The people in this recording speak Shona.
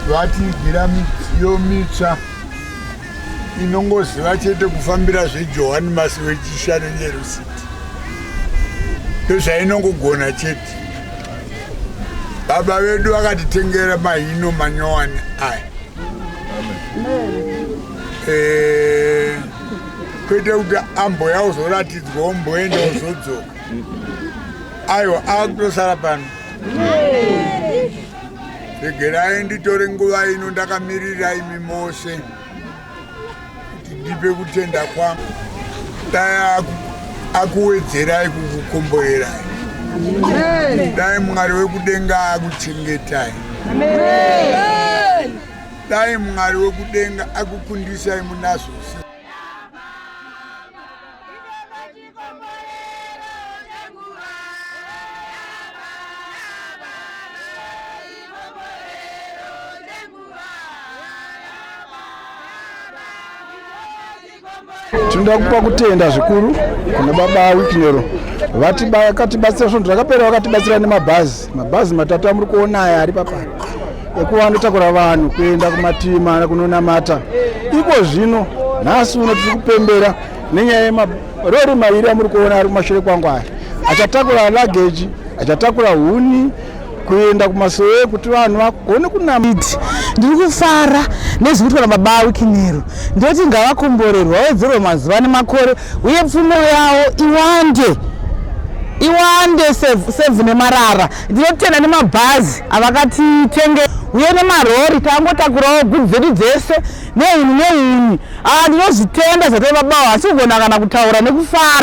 Vatiigira midziyo mitsva inongoziva chete kufambira zveJohani Masi wechishanu Nyerusiti. Ndozvainongogona chete. Baba vedu vakatitengera mahino manyowani aya. Eh, kwete kuti amboya uzoratidzwa omboenda ozodzoka. Aiwa, akutosara pano. Regerai nditore nguva ino ndakamirira imi mose kuti ndipe kutenda kwangu. Dai akuwedzerai kukukomborerai. Dai Mwari wekudenga akuchengetai. Dai Mwari wekudenga akukundisai muna zvose. Tinoda kupa kutenda zvikuru kuna baba Wicknero vakatibatsira svondo rakapera, vakatibatsira nemabhazi, mabhazi matatu amuri kuona aya ari papa ekuva anotakura vanhu kuenda kumativi mana kunonamata. Iko zvino nhasi uno tiri kupembera nenyaya yemarori maviri amuri kuona ari kumashure kwangu aya, achatakura luggage, achatakura huni kuenda kumasowe kuti vanhu vagone kunamata. Ndiri kufara nezviri kuitwa nababa Wicknero. Ndinoti ngavakomborerwe, vawedzerwe mazuva nemakore, uye pfumo yavo iwande iwande sevhu nemarara. Ndinotenda nemabhazi avakatitenge uye nemarori, tangotakurawo gudzi dzedu dzese nehuni nehuni. Ndinozvitenda zvatai baba, hasi kugona kana kutaura nekufara.